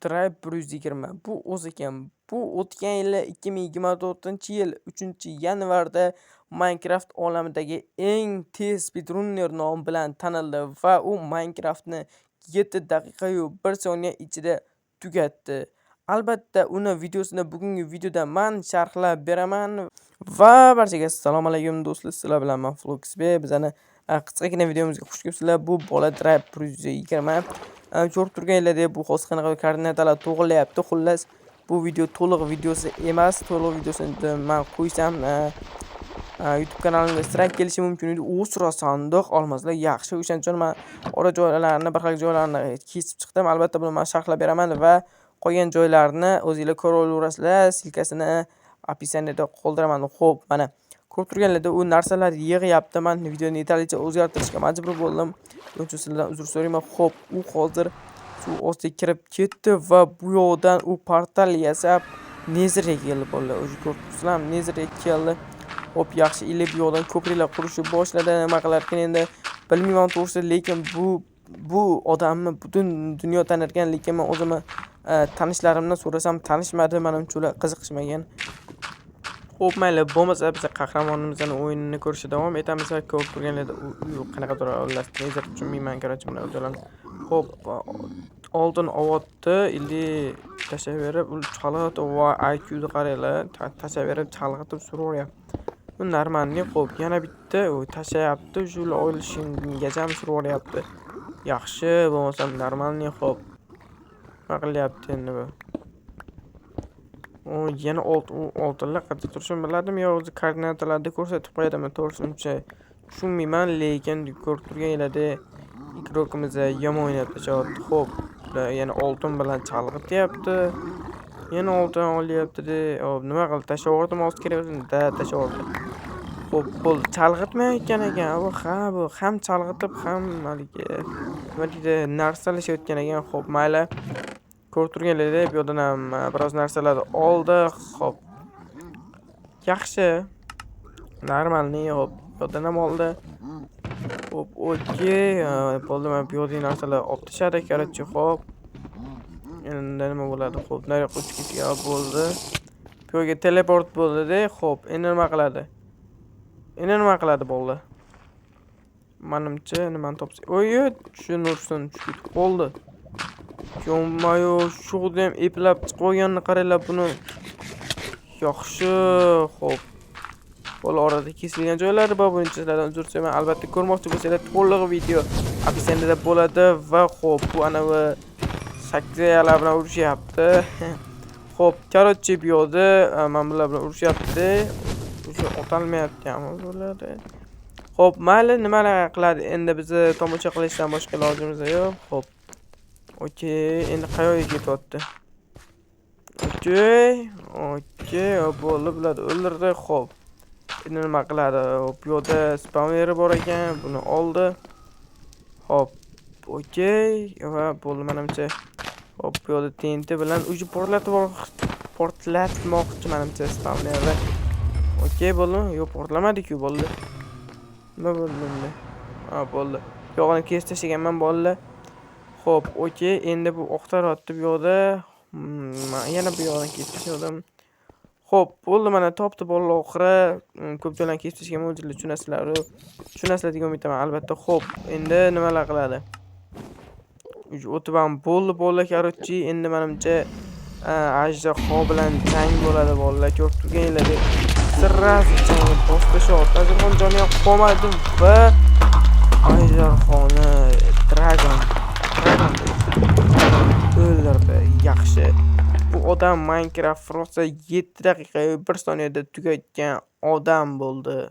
Drive 120. Bu o'zi kim? Bu o'tgan yili, 2024-yil 3-yanvarda Minecraft olamidagi eng tez speedrunner nomi bilan tanildi va u Minecraftni 7 daqiqayu 1 soniya ichida tugatdi. Albatta, uni videosini bugungi videoda man sharhlab beraman. Va barchaga assalomu alaykum, do'stlar, sizlar bilan man Fluxb. Bizani qisqagina videomizga xush kelibsizlar. Bu bola Drive 120, ko'rib turganlaridek, bu hozir qanaqa koordinatalar to'g'rilayapti. Xullas, bu video to'liq videosi emas. To'liq videosini man qo'ysam, YouTube kanalimga strayk kelishi mumkin edi. U sira sandiq olmazlar. Yaxshi, o'shaning uchun man ora joylarini, bir xil joylarini kesib chiqdim. Albatta, buni man sharhlab beraman va qolgan joylarini o'zinglar ko'raverasizlar. Ссылка sini описание da qoldiraman. Xo'p, mana ko'rib turganlarda, u narsalar yig'yapti. Man videoni yetarlicha o'zgartirishga majbur bo'ldim. Buning uchun sizlardan uzr so'rayman. Xo'p, u hozir suv ostiga kirib ketdi va bu yoqdan u portal yasab Netherga keldi, bolalar. O'zi ko'rib turibsizlarmi? Netherga keldi. Xo'p, yaxshi, или bu yoqdan ko'priklar qurishni boshladi. Nima qilarkan endi, bilmayman to'g'risi, lekin bu odamni butun dunyo tanirkan, lekin man o'zimni tanishlarimdan so'rasam, tanishmadi, manimcha, ular qiziqishmagan. Xo'p, mayli, bo'lmasa biz qahramonimizni o'yinini ko'rishda davom etamiz va ko'rib turganlarda, u qanaqadir Nether, tushunmayman, короче, bunaqa joylarni. Xo'p, oltin olyapti или tashlayverib, u chalg'itib va IQni qaranglar, tashlayverib chalg'itib suraveryapti. Bu нормальный. Xo'p, yana bitta u tashlayapti, shu olishingacham suraveryapti. Yaxshi, bo'lmasam нормальный. Xo'p. Nima qilyapti endi bu? U yana oltinlar qayerda turishini biladimi yo o'zi koordinatalarda ko'rsatib qo'yadimi? To'g'risi, uncha tushunmayman, lekin ko'rib turganinglardek, игрок imiz yomon o'ynab tashlayapti. Xo'p, yana oltin bilan chalg'ityapti. Yana oltin olyapti-da. Hop, nima qildi? Tashlab yubordimi hozir kerak bo'lsa? Да, tashlab yubordi. Xo'p, bo'ldi. Chalg'itmayotgan ekan. Bu ha, bu ham chalg'itib, ham haligi, nima deydi, narsalashayotgan ekan. Xo'p, mayli. Ko'rib turganlaringdek, bu yerdan ham biroz narsalarni oldi. Xo'p. Yaxshi. Нормальный, xo'p, bu yerdan ham oldi. Xo'p, okey. Bo'ldi, mana bu yerdagi narsalar olib tashladi, короче, xo'p. Endi nima bo'ladi? Xo'p, nariyoqqa uchib ketgan bo'ldi. Bu yerga teleport bo'ldi-da. Xo'p, endi nima qiladi? Endi nima qiladi bolalar? Manimcha, nimani topsa. Oy, tushunursin, tushib ketib qoldi. Ё-моё, shu ham eplab chiqib olganini qaranglar buni. Yaxshi, xo'p. Bola orada kesilgan joylari bor, buning uchun sizlardan uzr so'rayman. Albatta, ko'rmoqchi bo'lsanglar, to'liq video описание da bo'ladi va xo'p, bu anavi sakkizalar bilan urushyapti. Xo'p, короче, bu yoqda mana bular bilan urushyapti. O'sha otolmayapti ham bular. Xo'p, mayli, nimalar qiladi? Endi bizni tomosha qilishdan boshqa ilojimiz yo'q. Xo'p. Okey, endi qayoqqa ketyapti? Okey, bo'ldi, bularni o'ldirdi. Xo'p. Endi nima qiladi? Bu yoqda spawneri bor ekan, buni oldi. Xo'p, okey, va bo'ldi manimcha. Xo'p, bu yoqda TNT bilan уже portlatmoqchi manimcha spawnerni. Okey, bo'ldimi? Yo'q, portlamadi-ku, bo'ldi. Nima bo'ldi endi? Ha, bo'ldi. Yog'ini kesib tashlaganman, bolalar. Xo'p, okey, endi bu oqtaryapti bu yoqda. Yana bu yog'ini kesib tashladim. Xo'p, bo'ldi, mana topdi bolalar oxiri. Ko'p joylarni kesib tashlaganman, o'zinglar tushunasizlar. Tushunasizlar degan umiddaman albatta. Xo'p, endi nimalar qiladi? O'tib ham bo'ldi bolalar, короче, endi manimcha ajdarho bilan jang bo'ladi, bolalar. Ko'rib turganinglardek, сразу jangga bosib tashyapti. Ajdarhoni joni ham qolmadi va ajdarhoni Dragon o'ldirdi. Yaxshi. Bu odam Minecraft rosa 7 daqiqa 1 soniyada tugatgan odam bo'ldi.